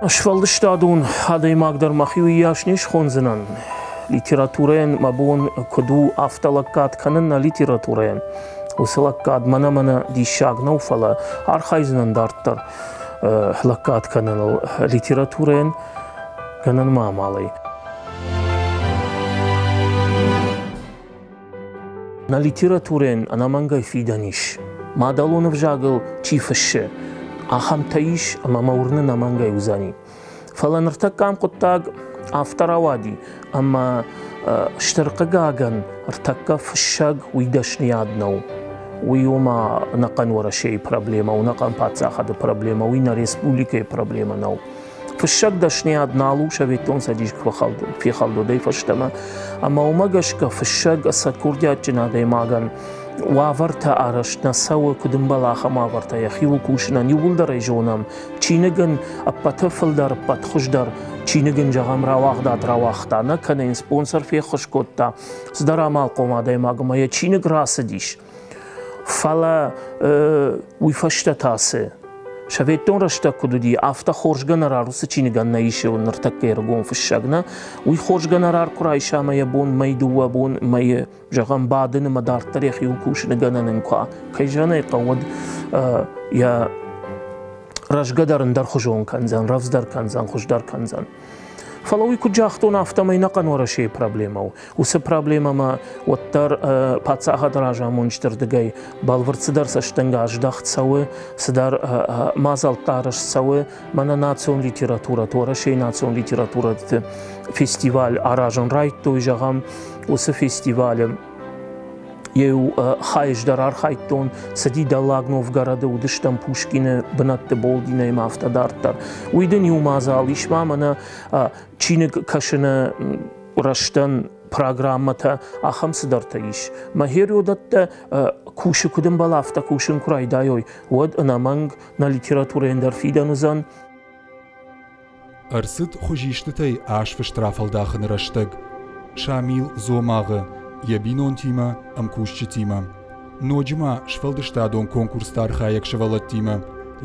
Сфӕлдыстадон адӕймаг дӕр мӕхи уыйас не схондзынӕн. Литературӕйӕн мӕ бон куыд у, афтӕ лӕггад кӕнын нӕ литературӕйӕн. Уыцы лӕггад мӕнӕ-мӕнӕ диссаг нӕу, фӕлӕ архайдзынӕн дарддӕр лӕггад кӕныныл литературӕйӕн гӕнӕн ма амалӕй. Нӕ литературӕйӕн ӕнӕмӕнгӕй фидӕн ис. Мадӕлон ӕвзагыл чи фыссы, ахӕмтӕ ис ӕмӕ мӕ уырны ӕнӕмӕнгӕй уыдзӕни. Фӕлӕ ныртӕккӕ ам хъуыддаг афтӕ рауади, ӕмӕ стыр хъыгагӕн ӕртӕккӕ фыссӕг уый дӕсныйад нӕу. Уый ома ӕнӕхъӕн Уӕрӕсейы проблемӕ у, ӕнӕхъӕн паддзахады проблемӕ, уый нӕ республикӕйы проблемӕ нӕу. Фыссӕг дӕсныйад нал у Советон Цӕдис куы фехӕлд, уӕдӕй фӕстӕмӕ. Ӕмӕ уымӕ гӕсгӕ фыссӕг ӕцӕг курдиатджын адӕймагӕн уавӕртӕ арӕзт нӕ цӕуы, куыд ӕмбӕлы, ахӕм уавӕртӕ йӕхиуыл кусынӕн. Иууылдӕр ӕй зонӕм, чиныг ын ӕппӕты фылдӕр, ӕппӕт хуыздӕр чиныг ын, зӕгъӕм, рауагъдад рауагъта, нӕ кӕнӕ йын спонсор феххуыс кодта, цыдӕр амалхъом адӕймаг ӕмӕ йӕ чиныг рацыдис. Фӕлӕ уый фӕстӕ та цы? Советон рӕстӕг куыд уыди, афтӕ хорз гонорар уыцы чиныгӕн нӕ исы ныртӕккӕ ӕрыгон фыссӕг, нӕ? Уый хорз гонорар куы райса ӕмӕ йӕ бон мӕй дыууӕ бон мӕйы, зӕгъӕм, бадын ӕмӕ дарддӕр йӕхиуыл кусыны гӕнӕн ын куы кӕй зӕгъын ӕй хъӕуы, уӕд йӕ рӕзгӕ дӕр ӕндӕрхуызон кӕндзӕн, рӕвдздӕр кӕндзӕн, хуыздӕр кӕндзӕн. Фӕлӕ уый куыд загътон, афтӕмӕй ӕнӕхъӕн Уӕрӕсейы проблемӕ у. Уыцы проблемӕмӕ уӕддӕр паддзахады разамонджыты рдыгӕй бӕлвырд цыдӕр цӕстӕнгас здӕхт цӕуы, цыдӕр мадзӕлттӕ арӕзт цӕуы. Мӕнӕ национ литературӕты, Уӕрӕсейы национ литературӕты фестиваль аразын райдтой, зӕгъӕм, уыцы фестивалы Иу хайы дӕр архайдтон, цыди Дӕллаг Новгороды, уыдыстӕм Пушкины бынӕтты Болдинӕй ӕмӕ афтӕ дарддӕр. Уый дын иу мадзал, ис ма мӕнӕ чиныг кӕсыны рӕзтӕн программӕтӕ, ахӕм цыдӕртӕ ис. Мӕ хериодӕттӕ кусы куыд ӕмбӕлы, афтӕ кусын куы райдайой, уӕд ӕнӕмӕнг нӕ литературӕйӕн дӕр фидӕн уыдзӕн. Ӕрцыд хуызистытӕй азфыст рафӕлдахыны рӕстӕг Шамил Дзомагъы йӕ бинонтимӕ, ӕмкусджытимӕ. Ноджы ма сфӕлдыстадон конкурсты архайӕг сывӕллӕттимӕ,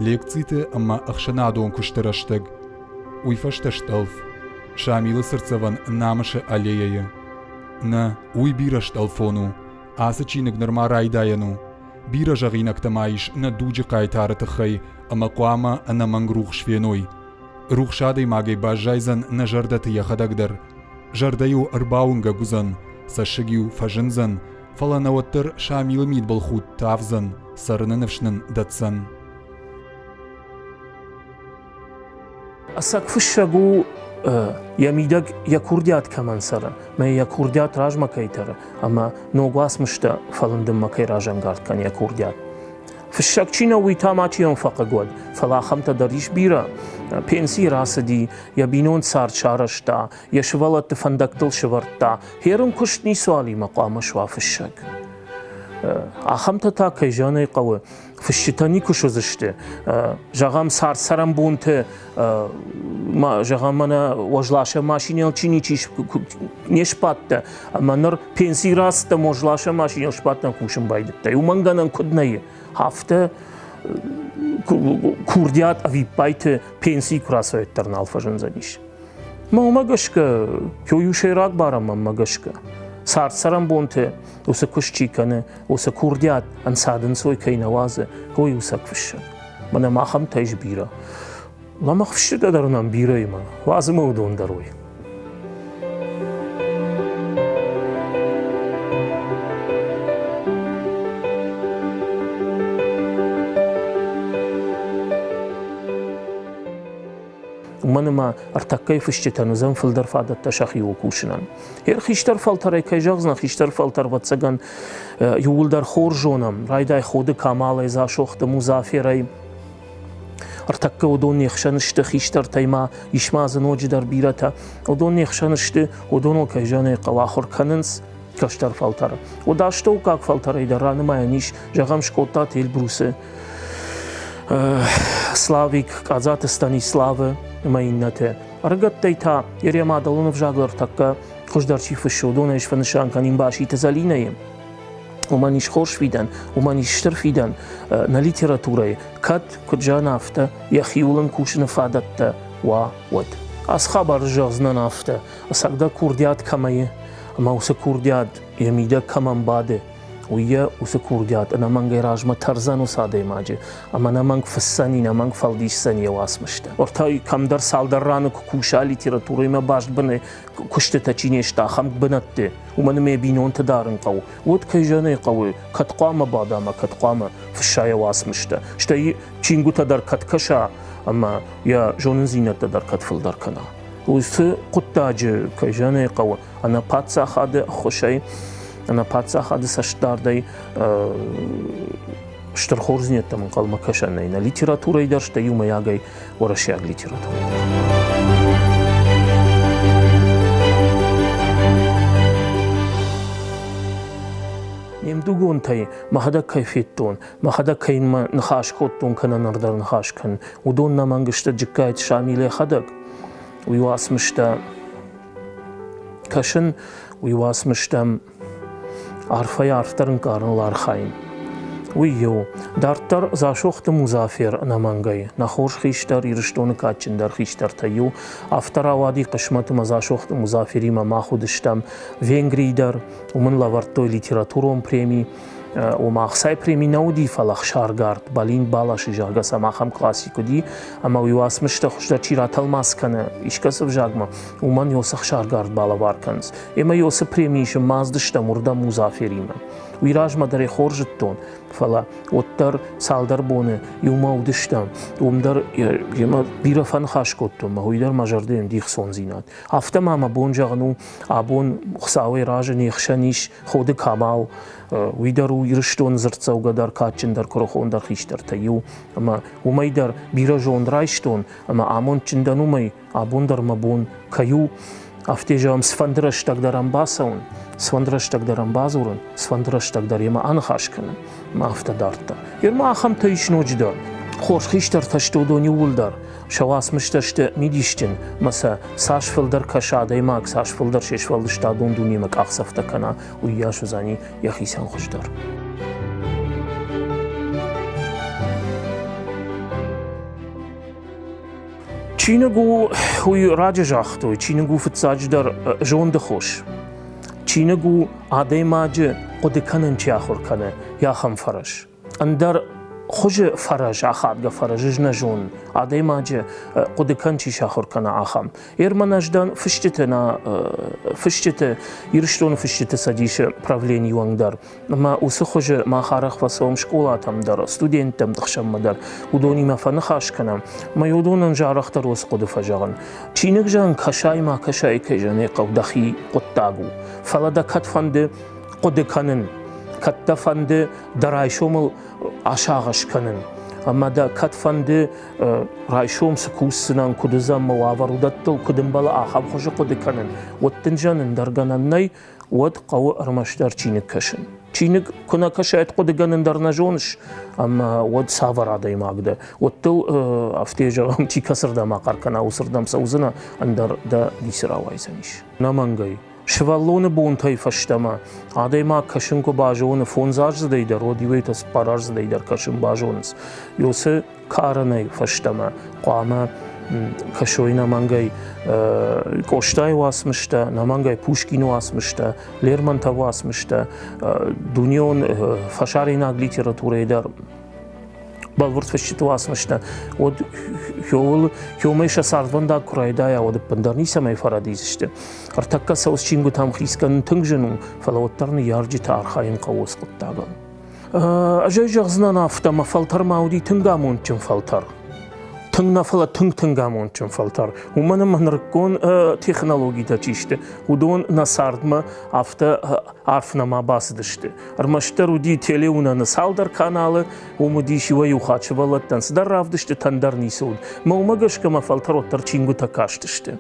лекциты ӕмӕ ӕхсӕнадон куысты рӕстӕг. Уый фӕстӕ стъӕлф Шамилы цыртдзӕвӕн Намысы аллеяйы. Нӕ, уый бирӕ стъӕлфон у. Ацы чиныг нырма райдайӕн у. Бирӕ зӕгъинӕгтӕ ма ис нӕ дуджы хъайтары тыххӕй ӕмӕ хъуамӕ ӕнӕмӕнг рухс феной. Рухс адӕймагӕй баззайдзӕн нӕ зӕрдӕты йӕхӕдӕг дӕр. Зӕрдӕ-иу ӕрбауынгӕг уыдзӕн, цӕссыг-иу фӕзындзӕн, фӕлӕ нӕ уӕддӕр Шамилы мидбылхудт тавдзӕн, цӕрыны ныфс нын дӕтдзӕн. Ӕцӕг фыссӕг у, йӕ мидӕг йӕ курдиат кӕмӕн цӕры, мӕ йӕ курдиат размӕ кӕй тӕры ӕмӕ ног уацмыстӕ фӕлындынмӕ кӕй разӕнгард кӕны йӕ курдиат. Фыссӕг чи нӕу, уый та мачи йӕм фӕхъыг уӕд, фӕлӕ ахӕмтӕ дӕр ис бирӕ. Пенсийы рацыди, йӕ бинон цард сарӕзта, йӕ сывӕллӕтты фӕндӕгтыл сӕвӕрдта. Хӕрын куыст ницуалимӕ хъуамӕ суа фыссӕг. Ахӕмтӕ та, кӕй зӕгъын ӕй хъӕуы, фысджытӕ никуы суыдзысты. Зӕгъӕм, цард-цӕрӕнбонты, зӕгъӕм, мӕнӕ уӕзласӕн машинӕйыл чи ничи не сбадтӕ, ӕмӕ ныр пенсийы рацыдтӕ уӕзласӕн машинӕйыл сбадтӕн кусын байдыдтай. Уымӕн гӕнӕн куыд нӕй, афтӕ курдиат ӕвиппайты пенсийы куы рацӕуӕд дӕр нал фӕзындзӕнис. Мӕ уымӕ гӕсгӕ, иу сӕйраг барӕн мӕнмӕ гӕсгӕ, цард-цӕрӕнбонты уыцы куыст чи кӕны, уыцы курдиат ӕнцад-ӕнцой кӕй нӕ уадзы, уый у цӕг фыссӕг. Мӕнӕ махӕмтӕ ис бирӕ. Лӕмӕгъ фысджытӕ дӕр нӕм бирӕ и мӕ уадзы мӕ уыдон дӕр уый. Уымӕн ӕмӕ ӕртӕккӕйы фысджытӕн уыдзӕн фылдӕр фадӕттӕ сӕхиуыл кусынӕн. Йе хистӕр фӕлтӕрӕй кӕй зӕгъдзынӕн, хистӕр фӕлтӕр, ӕвӕццӕгӕн, иууылдӕр хорз зонӕм. Райдай Ходы Камалӕй, Дзасохты Музаферӕй. Ӕртӕккӕ уыдон не хсӕн сты хистӕртӕй ма, ис ма дзы ноджыдӕр бирӕтӕ. Уыдон не хсӕн сты, уыдоныл кӕй зӕгъын ӕй хъӕуы, ахуыр кӕнынц кӕстӕр фӕлтӕры. Уӕд астӕуккаг фӕлтӕрӕй дӕр ранымайӕн ис, зӕгъӕм, Скъодтаты Эльбрусы Славик, Къадзаты Станиславы ӕмӕ иннӕтӕ. Ӕрыгӕттӕй та йӕ мадӕлон ӕвзагыл ӕртӕккӕ хуыздӕр чи фыссы, уыдонӕй сфӕнысан кӕнин Баситы Зӕлинӕйы. Уымӕн ис хорз фидӕн, уымӕн ис стыр фидӕн нӕ литературӕйы. Кӕд, куыд зӕгъын, афтӕ йӕхиуыл ын кусыны фадӕттӕ уа, уӕд. Ацы хабар зӕгъдзынӕн афтӕ, ӕцӕгдӕр курдиат кӕмӕ и, ӕмӕ уыцы курдиат йӕ мидӕг кӕмӕн бады, уый йӕ уыцы курдиат ӕнӕмӕнгӕй размӕ тӕрдзӕн уыцы адӕймаджы ӕмӕ ӕнӕмӕнг фыссӕни, ӕнӕмӕнг фӕлдисдзӕн йӕ уацмыстӕ. Ортӕ кӕмдӕр цалдӕр раны куы куса литературӕимӕ баст быны куыстытӕ чи не сты, ахӕм бынӕтты, уымӕн ӕмӕ йӕ бинонты дарын хъӕуы, уӕд кӕй зӕгъын ӕй хъӕуы, кӕд хъуамӕ бада ӕмӕ кӕд хъуамӕ фысса йӕ уацмыстӕ, стӕй чингуытӕ дӕр кӕд кӕса ӕмӕ йӕ зонындзинӕдтӕ дӕр кӕд фылдӕр кӕна. Уыцы хъуыддаджы, кӕй зӕгъын ӕй хъӕуы, ӕнӕ паддзахады ӕххуысӕй, ӕнӕ паддзахады цӕстдардӕй стыр хорздзинӕдтӕм ӕнхъӕлмӕ кӕсӕн нӕй нӕ литературӕйы дӕр, стӕй иумӕйагӕй уӕрӕсейаг литературӕйы дӕр. Ме мдугонтӕй мӕхӕдӕг кӕй федтон, мӕхӕдӕг кӕимӕ ныхас кодтон кӕнӕ ныр дӕр ныхас кӕнын, уыдон нӕмӕнг сты Джыккайты Шамил йӕхӕдӕг. Уый уацмыстӕ кӕсын, уый уацмыстӕм арфӕй-арфдӕр ӕнкъарыныл архайын. Уый иу. Дарддӕр Дзасохты Музафер ӕнӕмӕнгӕй, нӕ хорз хистӕр, Ирыстоны кадджындӕр хистӕртӕй иу, афтӕ рауади хъысмӕт ӕмӕ Дзасохты Музаферимӕ мах уыдыстӕм Венгрийы дӕр, уым ын лӕвӕрдтой литературон преми, ома ӕхцайы преми нӕ уыди, фӕлӕ ӕхсаргард, Балин Балаши, зӕгъгӕ, сӕм ахӕм классик уыди, ӕмӕ уый уацмыстӕ хуыздӕр чи ратӕлмац кӕны искӕцы ӕвзагмӕ, уымӕн йоцы ӕхсаргард балӕвар кӕнынц. Ӕмӕ йоцы преми исын мацдыстӕм уырдӕм Музаферимӕ. Уый размӕ дӕр ӕй хорз зыдтон, фӕлӕ уӕддӕр цалдӕр боны иумӕ уыдыстӕм, уым дӕр йемӕ бирӕ фӕныхас кодтон, мӕ уый дӕр мӕ зӕрдӕйӕн дихцондзинад. Афтӕ ма мӕ бон зӕгъын у, абон Хуыцауӕй разы не хсӕн ис Ходы Камал, уый дӕр у Ирыстоны дзырддзӕугӕдӕр, кадджындӕр, куырыхондӕр хистӕртӕй иу. Ӕмӕ уымӕй дӕр бирӕ зонд райстон ӕмӕ амондджын дӕн уымӕй, абон дӕр мӕ бон кӕй у, афтӕ зӕгъӕм, цыфӕнды рӕстӕг дӕр ӕм бацӕуын, цыфӕнды рӕстӕг дӕр ӕм бадзурын, цыфӕнды рӕстӕг дӕр йемӕ аныхас кӕнын, ӕмӕ афтӕ дарддӕр. Йе ма ахӕмтӕ ис ноджыдӕр. Хорз хистӕртӕ сты уыдон иууылдӕр. Сӕ уацмыстӕ сты мидисджын, ӕмӕ сӕ цас фылдӕр кӕса адӕймаг, цас фылдӕр се сфӕлдыстадон дунемӕ къахдзӕфтӕ кӕна, уыйас уыдзӕни йӕхицӕн хуыздӕр. Чиныг у, уый раджы загътой, чиныг у фыццаджыдӕр зонды хос. Чиныг у адӕймаджы хъуыды кӕнын чи ахуыр кӕны, йӕ ахӕм фӕрӕз. Ӕндӕр хуызы фӕрӕз, ахадгӕ фӕрӕз ӕз нӕ зонын, адӕймаджы хъуыды кӕн чи сахуыр кӕна, ахӕм. Ерман ӕз дӕн фысджыты, нӕ фысджыты, Ирыстоны фысджыты цӕдисы правленийы уӕнг дӕр. Ӕмӕ уыцы хуызы мах арӕх фӕцӕуӕм скъолатӕм дӕр, студенттӕм хсӕнмӕ дӕр, уыдонимӕ фӕныхас кӕнӕм. Ӕмӕ уыдонӕн арӕхдӕр уыцы хъуыды фӕзӕгъын. Чиныг зӕгъын кӕсай ма кӕсай, кӕй зӕгъын ӕй хъӕуы, дӕхи хъуыддаг у. Фӕлӕ дӕ кӕд фӕнды хъуыды кӕнын, кӕд дӕ фӕнды дӕ райсомыл асагъӕс кӕнын, ӕмӕ дӕ кӕд фӕнды райсом цы кусдзынӕн, куыд уыдзӕн мӕ уавӕр, уыдӕттыл куыд ӕмбӕлы, ахӕм хуызы хъуыды кӕнын, уӕд дын зӕгъын ӕндӕр гӕнӕн нӕй, уӕд хъӕуы ӕрмӕстдӕр чиныг кӕсын. Чиныг куы нӕ кӕсай, хъуыдыгӕнын дӕр нӕ зоныс, ӕмӕ уӕд цавӕр адӕймаг дӕ? Уӕд дыл афтӕ зӕгъӕм, чи кӕцырдӕм ахъӕр кӕна, уыцырдӕм цӕудзынӕ, ӕндӕр дӕ ницы рауайдзӕнис. Нӕмӕнгӕй. Сывӕллоны бонтӕй фӕстӕмӕ адӕймаг кӕсын куы базоны, фондзаздзыдӕй дӕр, уӕд иуӕйтӕ цыппараздзыдӕй дӕр кӕсын базонынц. Ёсы карӕнӕй фӕстӕмӕ хъуамӕ кӕсой нӕмӕнгӕй Къостайы уацмыстӕ, нӕмӕнгӕй Пушкины уацмыстӕ, Лермонтовы уацмыстӕ, дунеон фӕсарӕйнаг литературӕйы дӕр бӕлвырд фысджыты уацмыстӕ, уӕд хиуыл сӕ цардвӕндаг куы райдайа, уӕд ӕппындӕр ницӕмӕй фӕрӕдидзысты. Ӕртӕккӕ сӕ чингуытӕм хиц кӕнын тынг зын у, фӕлӕ уӕддӕр ныййарджыты архайын хъӕуы уыцы хъуыддагыл. Ӕз ӕй зӕгъдзынӕн афтӕ, мӕ фӕлтӕр ма уыди тынг амондджын фӕлтӕр. Тынг нӕ, фӕлӕ тынг-тынг амондджын фӕлтӕр. Уымӕн ӕмӕ нырыккон технологитӕ чи сты, уыдон нӕ цардмӕ афтӕ арф нӕма бацыдысты. Ӕрмӕстдӕр уыди телеуынӕны цалдӕр каналы, уым уыдис иуӕй-иу хатт сывӕллӕттӕн цыдӕр равдыстытӕн дӕр ницы уыд. Мӕ уымӕ гӕсгӕ мӕ фӕлтӕр уӕддӕр чингуытӕ кастысты.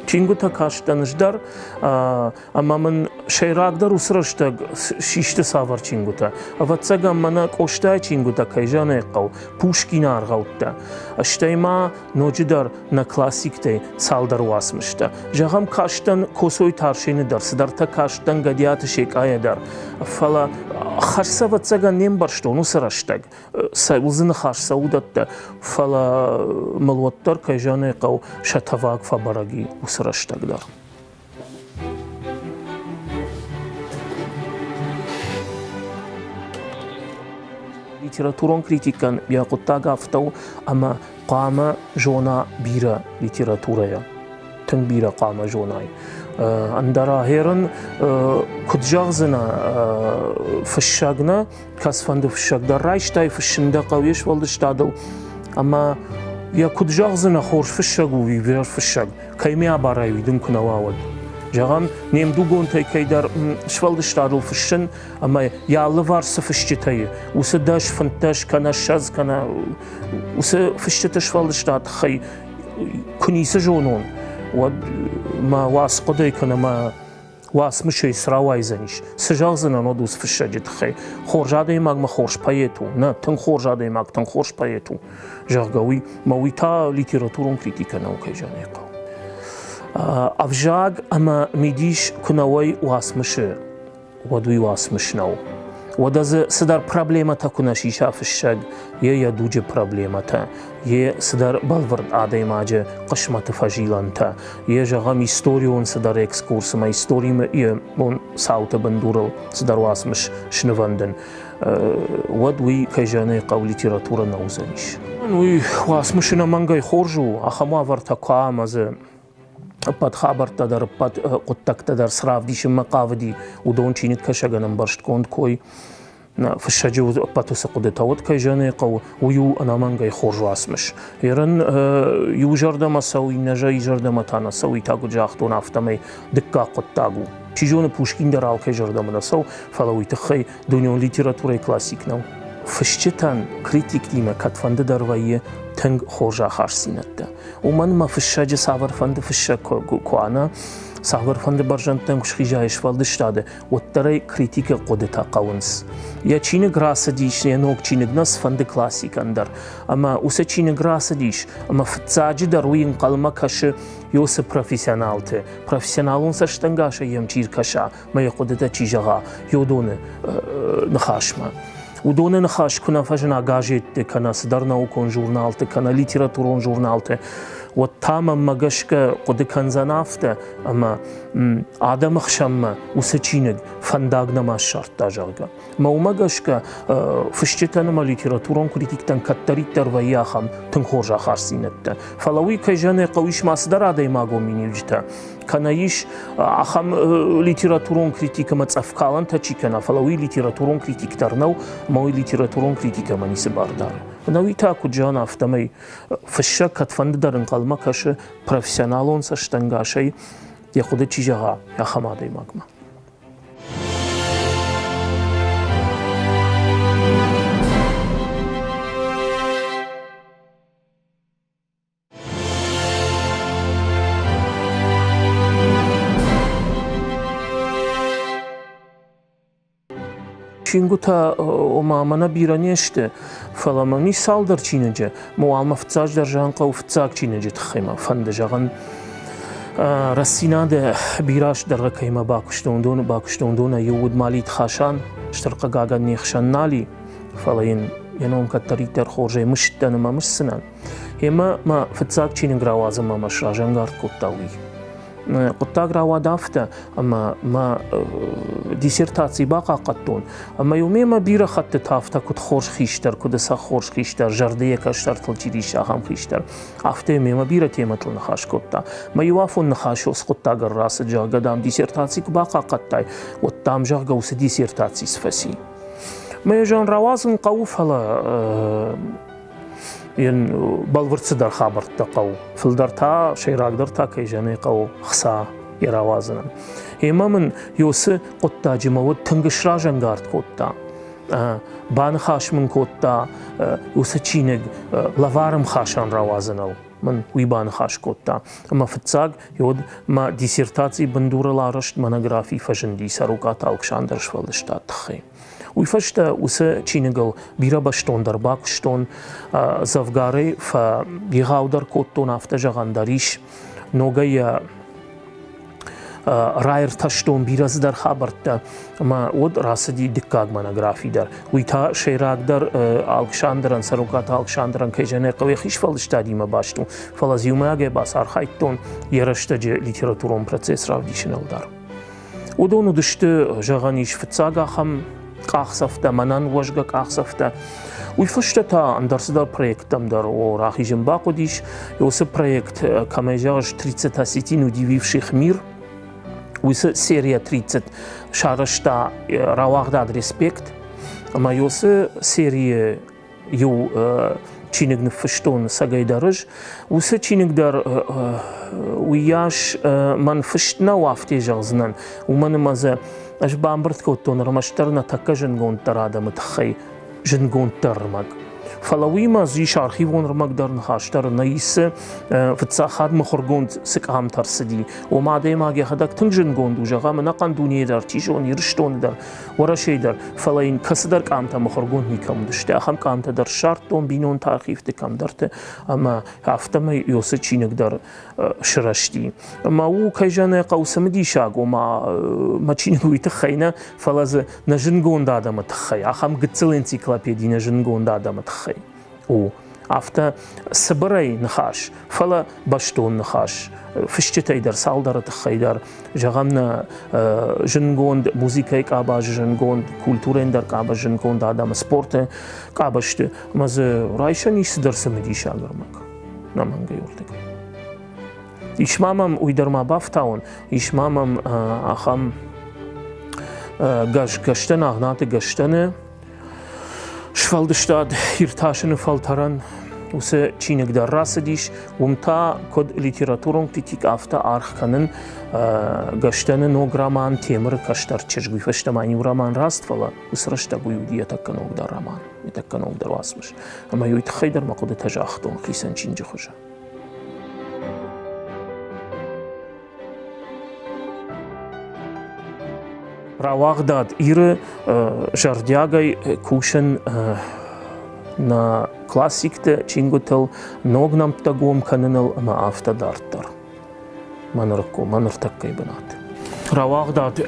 Чингуытӕ кастӕн ӕз дӕр, ӕмӕ мын сӕйрагдӕр уыцы рӕстӕг систы цавӕр чингуытӕ. Ӕвӕццӕгӕн, мӕнӕ Къостайы чингуытӕ кӕй зӕгъын хъӕуы, Пушкины аргъӕуттӕ, стӕй ма ноджыдӕр нӕ классиктӕй цалдӕр уацмыстӕ. Зӕгъӕм, кастӕн Косойты Арсены дӕр, цыдӕртӕ кастӕн Гӕдиаты Секъайӕ дӕр, фӕлӕ хӕс ӕвӕццӕгӕн не мбӕрстон уыцы рӕстӕг. Цӕуыл дзы ныхас цӕуы уыдӕттӕ, фӕлӕ мыл уӕддӕр, кӕй зӕгъын ӕй хъӕуы, сӕ тӕваг фӕбӕрӕг и уыцы рӕстӕг дӕр. Литературон критикӕн йӕ хъуыддаг афтӕ у, ӕмӕ хъуамӕ зона бирӕ литературӕйӕ. Тынг бирӕ хъуамӕ зонай. Ӕндӕра хӕрын, куыд зӕгъдзынӕ, фыссӕг нӕ, кӕцыфӕнды фыссӕг дӕр райстай, фыссын дӕ хъӕуы йе сфӕлдыстадыл, ӕмӕ йӕ куыд зӕгъдзынӕ, хорз фыссӕг у, ӕвзӕр фыссӕг, кӕй ме абарай, уый дын куы нӕ уа, уӕд. Зӕгъӕм, не мдугонтӕй кӕйдӕр сфӕлдыстадыл фыссын ӕмӕ йӕ алыварс цы фысджытӕ и, уыцы 10, 15 кӕнӕ 20 кӕнӕ уыцы фысджыты сфӕлдыстад тыххӕй куы ницы зонон, уӕд мӕ уацхъуыдӕй кӕнӕ мӕ уацмысӕй цы рауайдзӕнис, цы зӕгъдзынӕн уӕд уыцы фыссӕджы тыххӕй. Хорз адӕймагмӕ хорз поэт у, нӕ, тынг хорз адӕймаг, тынг хорз поэт у, зӕгъгӕ, уый, мӕ уый та литературон критикӕ нӕу, кӕй зӕгъын ӕй хъӕуы. Ӕвзаг ӕмӕ мидис куы нӕ уой уацмысы, уӕд уый уацмыс нӕу. Уӕдӕ дзы цыдӕр проблемӕтӕ куы нӕ сиса фыссӕг, йе йӕ дуджы проблемӕтӕ, йе цыдӕр бӕлвырд адӕймаджы хъысмӕты фӕзилӕнтӕ, йе, зӕгъӕм, историон цыдӕр экскурс ӕмӕ историон цауты бындурыл цыдӕр уацмыс снывӕндын, уӕд уый, кӕй зӕгъын ӕй хъӕуы, литературӕ нӕ уыдзӕнис. Уый уацмыс ӕнӕмӕнгӕй хорз у, ахӕм уавӕртӕ куы ӕмӕ дзы ӕппӕт хабӕрттӕ дӕр, ӕппӕт хъуыддӕгтӕ дӕр цы равдисынмӕ хъавыди, уыдон чиныгкӕсӕгӕн ӕмбӕрстгонд кой фыссӕджы ӕппӕт уыцы хъуыдытӕ уӕд, кӕй зӕгъын ӕй хъӕуы, уый у ӕнӕмӕнгӕй хорз уацмыс. Ерын иу зӕрдӕмӕ цӕуы, иннӕ зӕрдӕмӕ та нӕ цӕуы, та куыд загътон, афтӕмӕй дыккаг хъуыддаг у. Чи зоны, Пушкин дӕр алкӕй зӕрдӕмӕ нӕ цӕуы, фӕлӕ уый тыххӕй дунеон литературӕйы классик нӕу. Фысджытӕн критиктимӕ кӕдфӕнды дӕр вӕййы тынг хорз ахастдзинӕдтӕ. Уымӕн ӕмӕ фыссӕджы цавӕрфӕнды фыссӕг куы уа, цавӕрфӕнды бӕрзӕндтӕм куы схиза йе сфӕлдыстады, уӕддӕр ӕй критикы хъуыдытӕ хъӕуынц. Йӕ чиныг рацыдис, йӕ ног чиныг нӕ цыфӕнды классикӕн дӕр. Ӕмӕ уыцы чиныг рацыдис, ӕмӕ фыццаджыдӕр уый ӕнхъӕлмӕ кӕсы уыцы профессионалты, профессионалон цӕстӕнгасӕй йӕм чи ркӕса, мӕ йӕ хъуыдытӕ чи зӕгъа, уыдоны ныхасмӕ. Уыдоны ныхас куы нӕ фӕзына газетты, кӕнӕ цыдӕр наукон журналты, кӕнӕ литературон журналты, уӕд та мӕнмӕ гӕсгӕ хъуыды кӕндзӕн афтӕ, ӕмӕ адӕмы хсӕнмӕ уыцы чиныг фӕндаг нӕма ссардта, зӕгъгӕ. Мӕ уымӕ гӕсгӕ фысджытӕн ӕмӕ литературон критиктӕн кӕддӕриддӕр вӕййы ахӕм тынг хорз ахастдзинӕдтӕ. Фӕлӕ уый, кӕй зӕгъын ӕй хъӕуы, ис ма цыдӕр адӕймагон миниуджытӕ, кӕнӕ ис ахӕм литературон критик ӕмӕ цӕфкалӕнтӕ чи кӕна, фӕлӕ уый литературон критик дӕр нӕу, ӕмӕ уый литературон критикӕмӕ ницы бар дары. Ӕнӕуи та, куыд зӕгъын, афтӕмӕй фыссӕг кӕдфӕнды дӕр ӕнхъӕлмӕ кӕсы профессионалон цӕстӕнгасӕй йӕ хъуыды чи зӕгъа, ахӕм адӕймагмӕ. Чингуытӕ, ома, мӕнӕ бирӕ не сты, фӕлӕ мӕм ис цалдӕр чиныджы. Мӕ уал мӕ фыццаджыдӕр зӕгъын хъӕуы фыццаг чиныджы тыххӕй мӕ фӕнды зӕгъын. Рӕстдзинады бирӕ азты дӕргъы кӕимӕ бакуыстон, уыдоны бакуыстон, уыдонӕй иу уыд Малиты Хасан, стыр хъыгагӕн не хсӕн нал и, фӕлӕ йын йӕ ном кӕддӕриддӕр хорзӕй мысыдтӕн ӕмӕ мысдзынӕн. Емӕ мӕ фыццаг чиныг рауадзынмӕ мӕ сразӕнгард кодта уый. Хъуыддаг рауад афтӕ, ӕмӕ мӕ диссертаци бахъахъхъӕдтон, ӕмӕ-иу мемӕ бирӕ хӕттыты афтӕ куыд хорз хистӕр, куыд сӕ хорз хистӕр, зӕрдӕйӕ кӕстӕртыл чи риссы, ахӕм хистӕр, афтӕ мемӕ бирӕ темӕтыл ныхас кодта. Мӕ иу афон ныхас уыцы хъуыддаг ӕррацыд, зӕгъгӕ, дам, диссертаци куы бахъахъхъӕдтай, уӕд, дам, зӕгъгӕ, уыцы диссертаци цы фӕци. Мӕ зӕгъын рауадзын хъӕуы, фӕлӕ йын бӕлвырд цыдӕр хабӕрттӕ хъӕуы. Фылдӕр та, сӕйрагдӕр та, кӕй зӕгъын хъӕуы, хца йӕ рауадзынӕн. Ӕмӕ мын уыцы хъуыддаджы мӕ уд тынг сразӕнгард кодта. Баныхас мын кодта уыцы чиныг лӕварӕмхасӕн рауадзыныл. Мын уый баныхас кодта. Ӕмӕ фыццаг уӕд мӕ диссертацийы бындурыл арӕзт монографи фӕзынди Цӕрукъаты Алыксандры сфӕлдыстад тыххӕй. Уый фӕстӕ уыцы чиныгыл бирӕ бӕстондӕр бакуыстон, дзӕвгарӕй фӕегъаудӕр кодтон, афтӕ зӕгъӕн дӕр ис. Ногӕй йӕ раиртӕстон бирӕ цыдӕр хабӕрттӕ ӕмӕ уӕд рацыди дыккаг монографи дӕр. Уый та сӕйрагдӕр Алыксандрӕн, Цӕрукъаты Алыксандрӕн кӕй зӕгъын ӕй хъӕуы, йӕхи сфӕлдыстадимӕ баст у, фӕлӕ дзы иумӕйагӕй бацархайдтон йӕ рӕстӕджы литературон процесс равдисыныл дӕр. Уыдон уыдысты, зӕгъӕн ис, фыццаг ахӕм къахдзӕфтӕ, мӕнӕн уӕзгӕ къахдзӕфтӕ. Уый фӕстӕ та ӕндӕр цыдӕр проекттӕм дӕр о, рахизын бахъуыдис. Уыцы проект, кӕмӕй зӕгъыс, 30 осетин удививших мир, уыцы серия 30 сарӕзта рауагъдад «Респект». Ӕмӕ уыцы серийы иу чиныг ныффыстон цӕгӕй дӕр ӕз. Уыцы чиныг дӕр уыйас мӕн фыст нӕу, афтӕ зӕгъдзынӕн, уымӕн ӕмӕ дзы ӕз бамбырд кодтон ӕрмӕстдӕр нӕ тӕккӕ зындгонддӕр адӕмы тыххӕй зындгонддӕр ӕрмӕг. Фӕлӕ уыимӕ дзы ис архивон ӕрмӕг дӕр, ныхас дӕр нӕ исы, фыццаг хатт мыхуыргонд цы къамтӕ ӕрцыди. Ома адӕймаг йӕхӕдӕг тынг зындгонд у, зӕгъӕм, ӕнӕхъӕн дунейы дӕр, чи зоны, Ирыстоны дӕр, Уӕрӕсейы дӕр, фӕлӕ йын кӕцыдӕр къамтӕ мыхуыргонд никӕм уыдысты. Ахӕм къамтӕ дӕр ссардтон бинонты архивты кӕмдӕрты ӕмӕ афтӕмӕй уыцы чиныг дӕр сырӕзти. Ӕмӕ у, кӕй зӕгъын ӕй хъӕуы, цымыдисаг, ома мӕ чиныг уый тыххӕй нӕ, фӕлӕ дзы нӕ зындгонд адӕмы тыххӕй, ахӕм гыццыл энциклопеди нӕ зындгонд адӕмы тыххӕй у. Афтӕ цыбырӕй ныхас, фӕлӕ бӕстон ныхас, фысджытӕй дӕр цалдӕры тыххӕй дӕр, зӕгъӕм, нӕ зындгонд музыкӕйы къабазы зындгонд, культурӕйы дӕр къабаз зындгонд адӕмы спорты къабӕзты, ӕмӕ дзы райсӕн ис цыдӕр цымыдисаг ӕрмӕг нӕмӕнгӕй уырдыгӕй. Ис ма мӕм, уый дӕр ма бафтауын, ис ма мӕм ахӕм гӕстӕн, Агънаты гӕстӕны Сфӕлдыстад иртасыны фӕлтӕрӕн уыцы чиныг дӕр рацыдис, уым та куыд литературон критик, афтӕ аргъ кӕнын Гӕстӕны ног роман Темыры кӕстӕр чызг. Уый фӕстӕ ма иу роман раст, фӕлӕ уыцы рӕстӕг уый уыди йӕ тӕккӕ ногдӕр роман, йӕ тӕккӕ ногдӕр уацмыс. Ӕмӕ уый тыххӕй дӕр мӕ хъуыдытӕ загътон хицӕн чиныджы хуызы. Рауагъдад Иры зӕрдиагӕй кусын нӕ классикты чингуытыл, ног нӕмттӕ гом кӕныныл ӕмӕ афтӕ дарддӕр. Мӕ нырыккон, мӕ ныртӕккӕйы бынат. Рауагъдад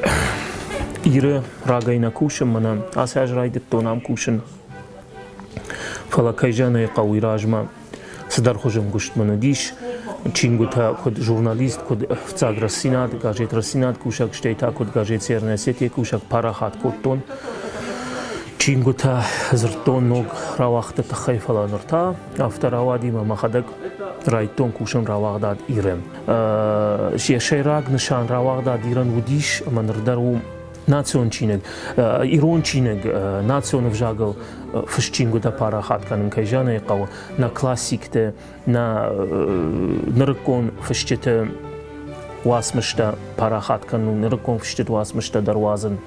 Иры рагӕй нӕ кусын, мӕнӕ ацы аз райдыдтон ам кусын. Фӕлӕ кӕй зӕгъын ӕй хъӕуы, уый размӕ цыдӕр хуызы ӕмгуыст мын уыдис. Чингуытӕ куыд журналист, куыд фыццаг Рӕстдзинад, газет Рӕстдзинад кусӕг, стӕй та куыд газет Северная Осетия кусӕг парахат кодтон. Чингуытӕ дзырдтон ног рауагъдты тыххӕй, фӕлӕ ныр та афтӕ рауади ӕмӕ мӕхӕдӕг райдтон кусын рауагъдад Ирӕн. Йӕ сӕйраг нысан рауагъдад Ирӕн уыдис ӕмӕ ныр дӕр у национ чиныг, ирон чиныг национ ӕвзагыл фыст чингуытӕ парахат кӕнын кӕй зӕгъын ӕй хъӕуы, нӕ классикты, нӕ нырыккон фысджыты уацмыстӕ парахат кӕнын, нырыккон фысджыты уацмыстӕ дӕр уадзын.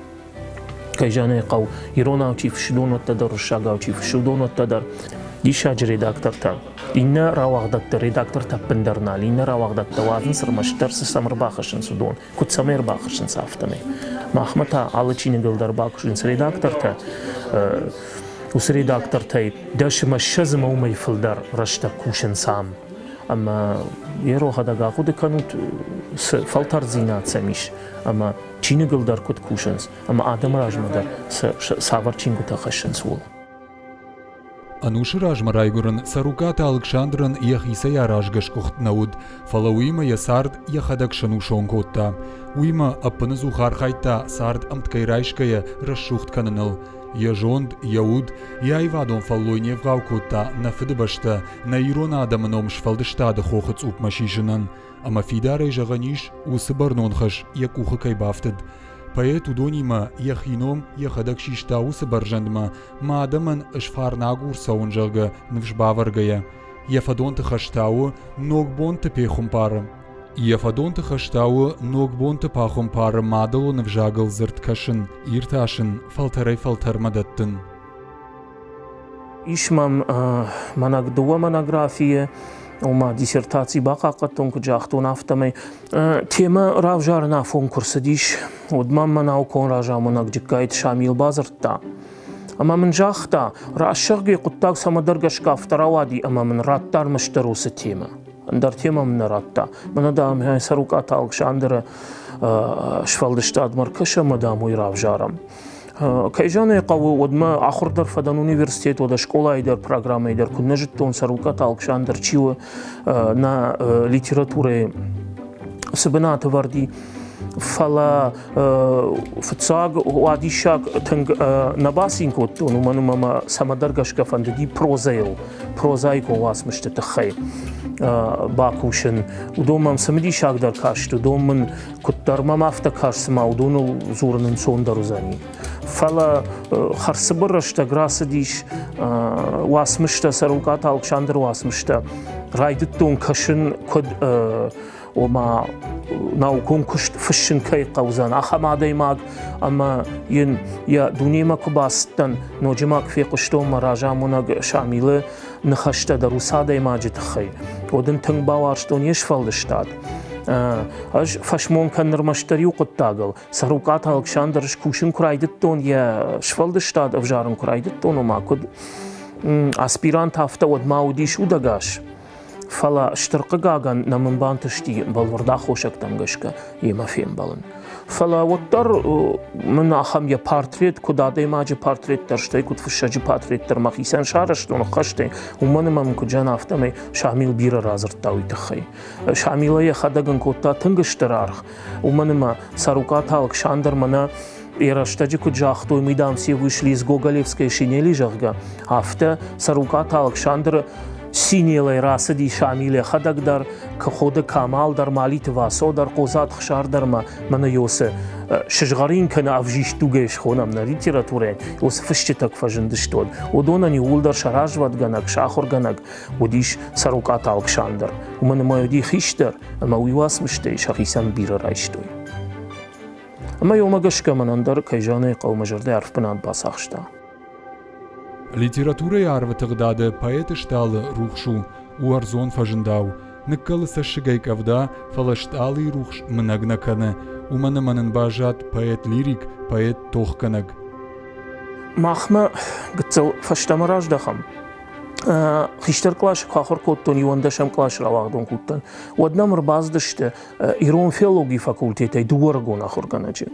Кӕй зӕгъын ӕй хъӕуы, иронау чи фыссы, уыдонуӕттӕ дӕр, уырыссагау чи фыссы, уыдонуӕттӕ дӕр. Диссаджы редактортӕ. Иннӕ рауагъдӕтты редактортӕ ӕппындӕр нал, иннӕ рауагъдӕттӕ уадзынц ӕрмӕстдӕр цы сӕм ӕрбахӕссынц, уыдон. Куыд цӕмӕй ӕрбахӕссынц, афтӕмӕй. Махмӕ та алы чиныгыл дӕр бакусынц редактортӕ. Уыцы редактортӕй дӕс ӕмӕ 20 ӕмӕ уымӕй фылдӕр рӕстӕг кусынц ам. Ӕмӕ йе рохӕдӕг ахъуыды кӕнут, цы фӕлтӕрддзинад сӕм ис, ӕмӕ чиныгыл дӕр куыд кусынц, ӕмӕ адӕмы размӕ дӕр цавӕр чингуытӕ хӕссынц, ууыл. Ӕнусы размӕ райгуырын Цӕрукъаты Алыксандрӕн йӕхицӕй аразгӕ сгуыхт нӕ уыд, фӕлӕ уыимӕ йӕ цард йӕхӕдӕг сӕнусон кодта. Уыимӕ ӕппынӕдзух архайдта цард ӕмткӕй райсгӕйӕ рӕсугъд кӕныныл. Йӕ зонд, йӕ уд, йӕ аивадон фӕллой не вгъау кодта нӕ Фыдыбӕстӕ, нӕ ирон адӕмы ном сфӕлдыстады хохы цъупмӕ сисынӕн. Ӕмӕ фидарӕй зӕгъӕн ис, уыцы бӕрнон хӕс йӕ къухы кӕй бафтыд. Поэт уыдонимӕ йӕхи ном йӕхӕдӕг систа уыцы бӕрзӕндмӕ, мӕ адӕмӕн ӕз фарнагур цӕуын, зӕгъгӕ, ныфс бавӕргӕйӕ. Йӕ фӕдонты хӕс та у ног бонты пехуымпары. Йӕ фӕдонты хӕстӕуы ногбонты пахуымпары мадӕлон ӕвзагыл дзырд кӕсын, иртасын, фӕлтӕрӕй-фӕлтӕрмӕ дӕттын. Ис мӕм мӕнӕг дыууӕ монографийы, ома диссертаци бахъахъхъӕдтон, куыд загътон, афтӕмӕй. Темӕ равзарын афон куы рцыдис, уӕд мӕм мӕ наукон разамонӕг Джыккайты Шамил бадзырдта. Ӕмӕ мын загъта, рӕсугъд хъуыддаг цӕмӕдӕр гӕсгӕ афтӕ рауади ӕмӕ мын радта ӕрмӕстдӕр уыцы темӕ. Ӕндӕр темӕ мын нӕ радта. Мӕнӕ, дам, Цӕрукъаты Алыксандры сфӕлдыстадмӕ ӕркӕсӕм ӕмӕ, дам, уый равзарӕм. Кӕй зӕгъын ӕй хъӕуы, уӕдмӕ ахуыр дӕр фӕдӕн университет, уӕдӕ скъолайы дӕр, программӕйы дӕр куыд нӕ зыдтон, Цӕрукъаты Алыксандр чи у, нӕ литературӕйы цы бынаты вӕрд и. Фӕлӕ фыццаг уадиссаг тынг нӕ бацин кодтон, уымӕн ӕмӕ мӕ цӕмӕдӕр гӕсгӕ фӕндыди прозӕйыл, прозаикон уацмысты тыххӕй бакусын. Уыдон мӕм цымыдисагдӕр каст, уыдон мын куыддӕр мӕм афтӕ каст, цыма уыдоныл дзурын ӕнцондӕр уыдзӕни. Фӕлӕ хӕрзцыбыр рӕстӕг рацыдис уацмыстӕ, Цӕрукъаты Алыксандры уацмыстӕ. Райдыдтон кӕсын, куыд ома наукон куыст фыссын кӕй хъӕудзӕн, ахӕм адӕймаг ӕмӕ йын йӕ дунемӕ куы бацыдтӕн, ноджы ма куы фехъуыстон мӕ разамонӕг Шамилы ныхӕстӕ дӕр уыцы адӕймаджы тыххӕй, уӕд ын тынг бауарзтон йе сфӕлдыстад. Ӕз фӕсмон кӕнын ӕрмӕстдӕр иу хъуыддагыл. Цӕрукъаты Алыксандр скусын куы райдыдтон, йӕ сфӕлдыстад ӕвзарын куы райдыдтон, ома куыд аспирант, афтӕ уӕд ма уыдис удӕгас. Фӕлӕ стыр хъыгагӕн нӕ мын бантысти бӕлвырд аххосӕгтӕм гӕсгӕ йемӕ фембӕлын. Фӕлӕ уӕддӕр мын ахӕм йӕ портрет, куыд адӕймаджы портрет дӕр, стӕй куыд фыссӕджы портрет дӕр мӕхицӕн сарӕзтон ӕххӕстӕй, уымӕн ӕмӕ мын куыд зӕгъын, афтӕмӕй Шамил бирӕ радзырдта уый тыххӕй. Шамилӕ йӕхӕдӕг ын кодта тынг стыр аргъ, уымӕн ӕмӕ Цӕрукъаты Алыксандр мӕнӕ йӕ рӕстӕджы куыд загътой, мы дам все вышли из Гоголевской шинели, зӕгъгӕ, афтӕ Цӕрукъаты Алыксандры Синелӕй рацыди Шамил йӕхӕдӕг дӕр, Ходы Камал дӕр, Малиты Васо дӕр, Хъодзаты Хсар дӕр ӕмӕ мӕнӕ Йосы сызгъӕрин кӕнӕ ӕвзист дугӕй схонӕм нӕ литературӕйӕн, уыцы фысджытӕ куы фӕзындысты, уӕд уыдонӕн иууылдӕр сӕ развӕдгӕнӕг, сӕ ахуыргӕнӕг уыдис Цӕрукъаты Алыксандр. Уымӕн ӕмӕ уыди хистӕр ӕмӕ уый уацмыстӕй сӕхицӕн бирӕ райстой. Ӕмӕ уымӕ гӕсгӕ мӕнӕн дӕр, кӕй зӕгъын ӕй хъӕуы, мӕ зӕрдӕ арф бынат бацахста. Литературӕйы арвы тыгъдады поэты стъалы рухс у, у ӕрдзон фӕзындау. Ныккӕлы цӕссыгӕй къӕвда, фӕлӕ стъалыйы рухс мынӕг нӕ кӕны, уымӕн ӕмӕ нын баззад поэт-лирик, поэт-тохгӕнӕг. Махмӕ гыццыл фӕстӕмӕ раздӕхӕм. Хистӕр къласы куы ахуыр кодтон, иуӕндӕсӕм къласы рауагъдон куы уыдтӕн, уӕд нӕм ӕрбацыдысты ирон филологийы факультетӕй дыууӕ ӕрыгон ахуыргӕнӕджы.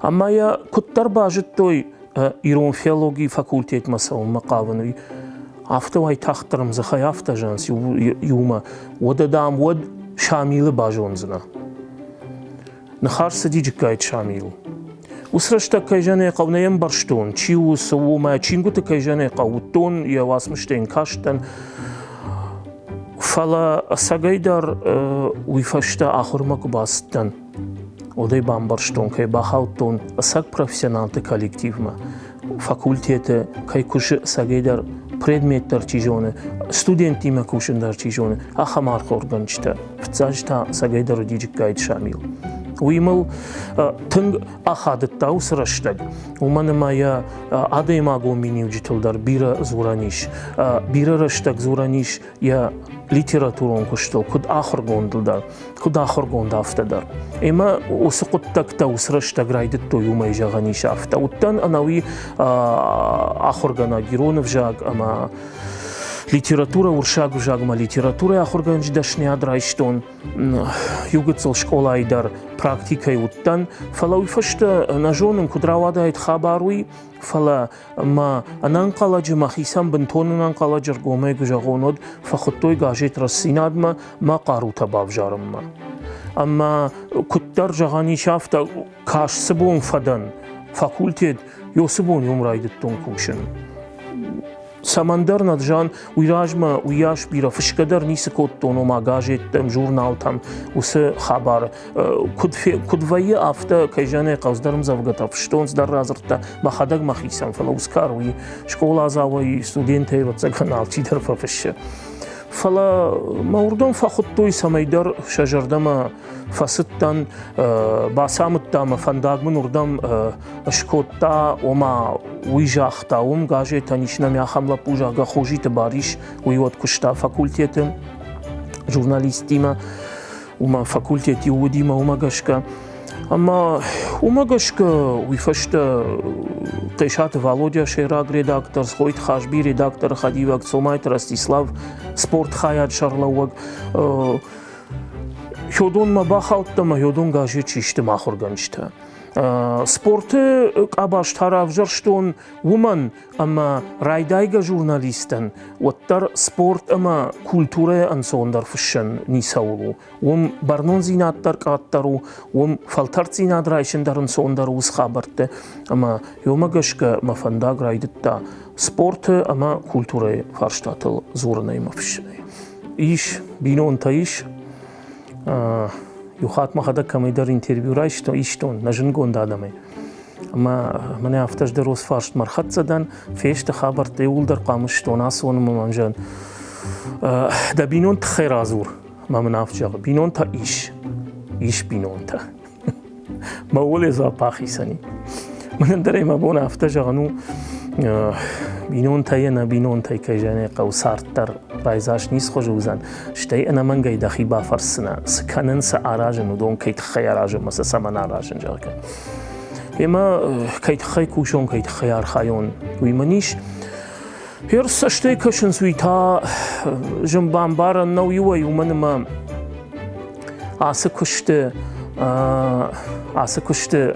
Ӕмӕ йӕ куыддӕр базыдтой ирон филологийы факультетмӕ цӕуынмӕ хъавын, уый афтӕ уайтагъддӕр ӕмдзыхӕй афтӕ зӕгъынц иумӕ, уӕдӕ, дам, уӕд Шамилы базондзынӕ. Ныхас цыди Джыккайты Шамил. Уыцы рӕстӕг кӕй зӕгъын ӕй хъӕуы, нӕ йӕ ӕмбӕрстон, чи у, цы у, мӕ чингуыты кӕй зӕгъын ӕй хъӕуы, уыдтон, йӕ уацмыстӕ йын кастӕн. Фӕлӕ ӕцӕгӕйдӕр уый фӕстӕ ахуырмӕ куы бацыдтӕн, уӕд ӕй бамбӕрстон, кӕй бахаудтон ӕцӕг профессионалты коллективмӕ, факультеты кӕй кусы ӕцӕгӕйдӕр предмет дӕр чи зоны, студенттимӕ кусын дӕр чи зоны, ахӕм архоргӕнджытӕ. Фыццаджы та ӕцӕгӕйдӕр уыди Джыккайты Шамил. Уый мыл тынг ахадыдта уыцы рӕстӕг, уымӕн ӕмӕ йӕ адӕймагон миниуджытыл дӕр бирӕ дзурӕн ис. Бирӕ рӕстӕг дзурӕн ис йӕ литературон куыстыл, куыд ахуыргондыл дӕр, куыд ахуыргонд, афтӕ дӕр. Ӕмӕ уыцы хъуыддӕгтӕ уыцы рӕстӕг райдыдтой, уымӕй зӕгъӕн ис, афтӕ. Уыдтӕн ӕнӕуи ахуыргӕнӕг ирон ӕвзаг ӕмӕ литературӕ, уырыссаг ӕвзагмӕ литературӕйы ахуыргӕнӕджы дӕсныйад райстон. Иу гыццыл скъолайы дӕр практикӕйы уыдтӕн, фӕлӕ уый фӕстӕ нӕ зонын, куыд рауадаид хабар уый, фӕлӕ мӕ ӕнӕнхъӕлӕджы мӕхицӕн бынтон ӕнӕнхъӕлӕджы ргомӕй куы зӕгъон, уӕд фӕхуыдтой газет Рӕстдзинад-мӕ мӕ хъарутӕ бавзарынмӕ. Ӕмӕ куыддӕр зӕгъӕн ис, афтӕ каст цы бон фӕдӕн, факультет, цы бон уым райдыдтон кусын. Цӕмӕндӕр Наджан уый размӕ уыйас бирӕ фысгӕ дӕр ницы кодтон, ома газеттӕм, журналтӕм уыцы хабар куыд, куыд вӕййы, афтӕ кӕй зӕгъын хъӕуы, ӕмдзӕвгӕтӕ фыстон, цыдӕр радзырдта мӕхӕдӕг мӕхицӕн, фӕлӕ уыцы кар уый скъоладзауӕй, студентӕй, ӕвӕццӕгӕн, алчидӕр фӕфыссы. Фӕлӕ мӕ уырдӕм фӕхуыдтой, цӕмӕйдӕр сӕ зӕрдӕмӕ фӕцыдтӕн, бацамыдта мӕ фӕндаг мын уырдӕм скодта, ома уый загъта, уым газетӕн ис нӕм ахӕм лӕппу, зӕгъгӕ, Хозиты Барис, уый уӕд куыста факультеты журналисттимӕ, уымӕ факультет иу уыди мӕ уымӕ гӕсгӕ. Ӕмӕ уымӕ гӕсгӕ уый фӕстӕ Хъесаты Валодя сӕйраг редактор, Схойты Хазби редакторы хӕдивӕг, Цомайты Ростислав спортхайад сӕргълӕууӕг Хёдонмӕ бахаудта ӕмӕ Хёдон газет систы мӕ ахуыргӕнджытӕ. Спорты къабаз та равзӕрстон уымӕн, ӕмӕ райдайгӕ журналистӕн уӕддӕр спорт ӕмӕ культурӕйӕ ӕнцондӕр фыссӕн ницӕуыл у. Уым бӕрнондзинад дӕр къаддӕр у, уым фӕлтӕрддзинад райсын дӕр ӕнцондӕр у уыцы хабӕртты. Ӕмӕ уымӕ гӕсгӕ мӕ фӕндаг райдыдта спорты ӕмӕ культурӕйы фарстатыл дзурынӕй ӕмӕ фыссынӕй. Ис, бинонтӕ ис. Иу хатт мӕхӕдӕг кӕмӕйдӕр интервью райстон, истон нӕ зындгонд адӕмӕй. Ӕмӕ мӕнӕ афтӕ ӕз дӕр уыцы фарстмӕ ӕрхӕццӕ дӕн, фесты хабӕрттӕ иууылдӕр хъуамӕ стон, ацон ӕмӕ мӕм зӕгъын, дӕ бинонты тыххӕй радзур. Мӕ мын афтӕ зӕгъы, бинонтӕ ис, ис бинонтӕ. Мӕ уыле дзуапп ахицӕн и. Мӕнӕн дӕр ӕй мӕ бон афтӕ зӕгъын у, бинонтӕй ӕнӕ бинонтӕй кӕй зӕгъын хъӕуы цард дӕр райдзаст ницы хуызы уыдзӕн, стӕй ӕнӕмӕнгӕй дӕхи бафӕрсдзынӕ, цы кӕнын, цы аразын, уыдон кӕй тыххӕй аразын ӕмӕ сӕ цӕмӕн аразын, зӕгъгӕ. Ӕмӕ кӕй тыххӕй кусон, кӕй тыххӕй архайон, уый мын ис. Хӕрз цӕстӕй кӕсынц, уый та зын бамбарӕн нӕу иуӕй, уымӕн ӕмӕ ацы куысты ацы куысты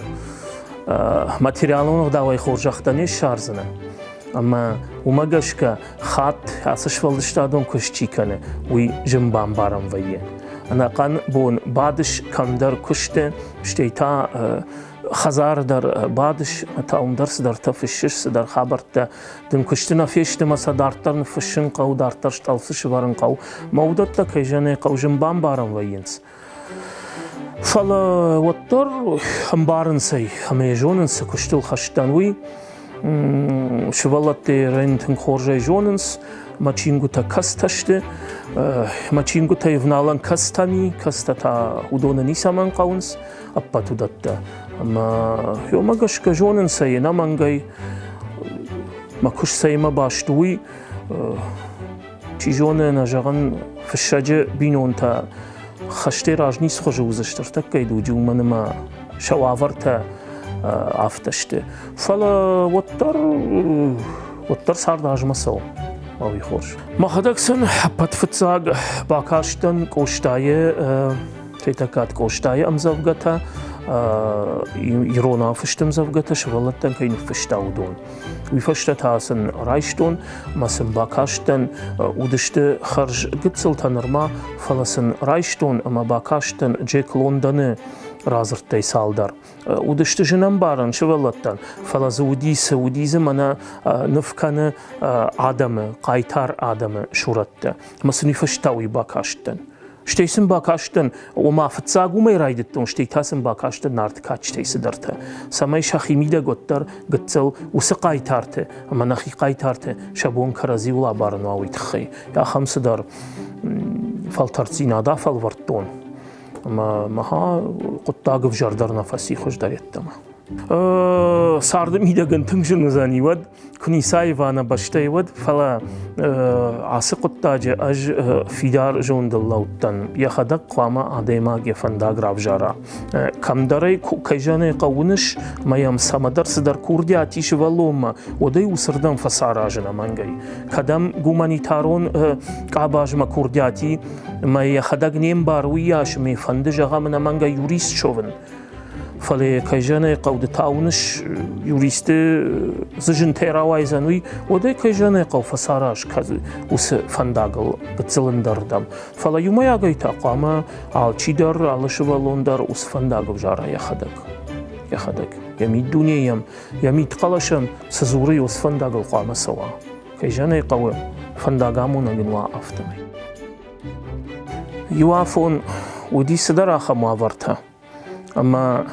материалон ӕгъдауӕй хорзӕхтӕ не ссардзынӕ. Ӕмӕ уымӕ гӕсгӕ хатт ацы сфӕлдыстадон куыст чи кӕны, уый зын бамбарӕн вӕййы. Ӕнӕхъӕн бон бадыс кӕмдӕр куысты, стӕй та хӕдзары дӕр бадыс, та уым дӕр цыдӕртӕ фыссыс, цыдӕр хабӕрттӕ дын куысты нӕ фесты мӕ сӕ дарддӕр ныффыссын хъӕуы, дарддӕр стъӕлфы сывӕрын хъӕуы. Мӕ уыдӕттӕ кӕй зӕгъын ӕй хъӕуы, зын бамбарӕн вӕййынц. Фӕлӕ уӕддӕр ӕмбарынц ӕй ӕмӕ йӕ зонынц, цы куыстыл хӕст дӕн, уый. Сывӕллӕттӕ рын тынг хорзӕй зонынц, мӕ чингуытӕ кӕцытӕ сты, мӕ чингуытӕй ӕвналӕн кӕцытӕм и, кӕцытӕ та уыдоны ницӕмӕн хъӕуынц, ӕппӕт уыдӕттӕ. Ӕмӕ уымӕ гӕсгӕ зонынц ӕй ӕнӕмӕнгӕй, мӕ куыст цӕимӕ баст у, уый. Чи зоны, нӕ зӕгъын, фыссӕджы бинонтӕ хӕстӕй раз ницы хуызы уыдзысты ӕртӕккӕйы дуджы, уымӕн ӕмӕ сӕ уавӕртӕ афтӕ сты. Фӕлӕ уӕддӕр, уӕддӕр цард азмӕ цӕуы. Уый хорз. Мӕхӕдӕг сын ӕппӕт фыццаг бакастӕн Къостайы Хетӕгкаты Къостайы ӕмдзӕвгӕтӕ, иронау фыст ӕмдзӕвгӕтӕ сывӕллӕттӕн кӕй ныффыста, уыдон. Уый фӕстӕ та сын райстон ӕмӕ сын бакастӕн, уыдысты хӕрз гыццылтӕ нырма, фӕлӕ сын райстон ӕмӕ бакастӕн Джек Лондоны радзырдтӕй цалдӕр. Уыдысты зынӕмбарӕн сывӕллӕттӕн, фӕлӕ дзы уыди цы, уыди дзы мӕнӕ ныв кӕны адӕмы, хъайтар адӕмы сурӕттӕ. Ӕмӕ сын уый фӕстӕ уый бакастӕн. Стӕй сын бакастӕн, ома фыццаг уымӕй райдыдтон, стӕй та сын бакастӕн нарты кадджытӕй цыдӕртӕ, цӕмӕй сӕхимидӕг уӕддӕр гыццыл уыцы хъайтарты ӕмӕ нӕхи хъайтарты сӕ бон кӕрӕдзиуыл абарын уа, уый тыххӕй. Ахӕм цыдӕр фӕлтӕрддзинад афӕлвӕрдтон ӕмӕ мӕ хъуыддаг ӕвзӕрдӕр нӕ фӕци хуыздӕр йеддӕмӕ. Царды мидӕг ын тынг зын уыдзӕни уӕд, куы ницы аива нӕ бӕстӕйы уӕд, фӕлӕ ацы хъуыддаджы ӕз фидар зондыл лӕуд дӕн. Йӕхӕдӕг хъуамӕ адӕймаг йӕ фӕндаг равзара. Кӕмдӕр ӕй кӕй зӕгъын ӕй хъӕуы уыныс, ӕмӕ йӕм цӕмӕдӕр цыдӕр курдиат и сывӕллонмӕ, уӕд ӕй уыцырдӕм фӕцаразын ӕмӕнгӕй. Кӕдӕм гуманитарон къабазмӕ курдиат и, ӕмӕ йӕхӕдӕг не мбары уыйас, ӕмӕ фӕнды, зӕгъӕм, ӕнӕмӕнгӕй юрист суӕвын. Фӕлӕ кӕй зӕгъын ӕй хъӕуы, ды та уыныс, юристы дзы зынтӕй рауайдзӕн уый, уӕд ӕй кӕй зӕгъын ӕй хъӕуы фӕцараз уыцы фӕндагыл гыццыл ӕндӕрдӕм. Фӕлӕ иумӕйагӕй та хъуамӕ алчидӕр, алы сывӕллон дӕр уыцы фӕндаг ӕвзара йӕхӕдӕг. Йӕхӕдӕг. Йӕ миддуне йӕм, йӕ мидхъӕлӕсӕн цы дзуры, уыцы фӕндагыл хъуамӕ цӕуа. Кӕй зӕгъын ӕй хъӕуы, фӕндагамонӕг ын уа афтӕмӕй. Иу афон уыди цыдӕр ахӕм уавӕртӕ, ӕмӕ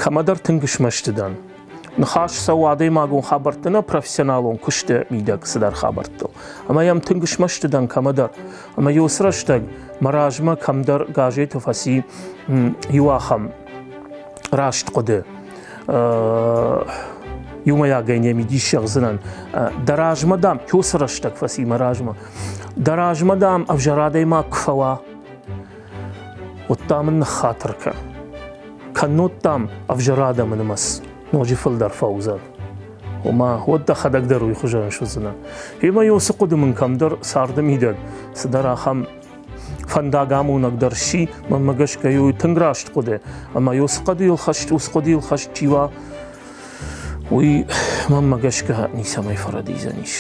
кӕмӕдӕр тынг смӕсты дӕн. Ныхас цӕуы адӕймагон хабӕртты нӕ профессионалон куысты мидӕг цыдӕр хабӕрттыл. Ӕмӕ йӕм тынг смӕсты дӕн кӕмӕдӕр. Ӕмӕ уыцы рӕстӕг мӕ размӕ кӕмдӕр газеты фӕци иу ахӕм раст хъуыды. Иумӕйагӕй не мидис зӕгъдзынӕн. Дӕ размӕ, дам, кӕцы рӕстӕг фӕци мӕ размӕ? Дӕ размӕ, дам, ӕвзӕр адӕймаг куы фӕуа, уӕд, дам, ын ныххатыр кӕн. Кӕннод, дам, ӕвзӕр адӕмы нымӕц ноджы фылдӕр фӕуыдзӕн. Ома, уӕд дӕхӕдӕг дӕр уый хуызӕн суыдзынӕ. Ӕмӕ уыцы хъуыды мын кӕмдӕр царды мидӕг цыдӕр ахӕм фӕндагамонӕг дӕр сси, мӕнмӕ гӕсгӕ уый тынг раст хъуыды. Ӕмӕ уыцы хъуыдыйыл хӕст, уыцы хъуыдыйыл хӕст чи уа, уый мӕнмӕ гӕсгӕ ницӕмӕй фӕрӕдидзӕнис.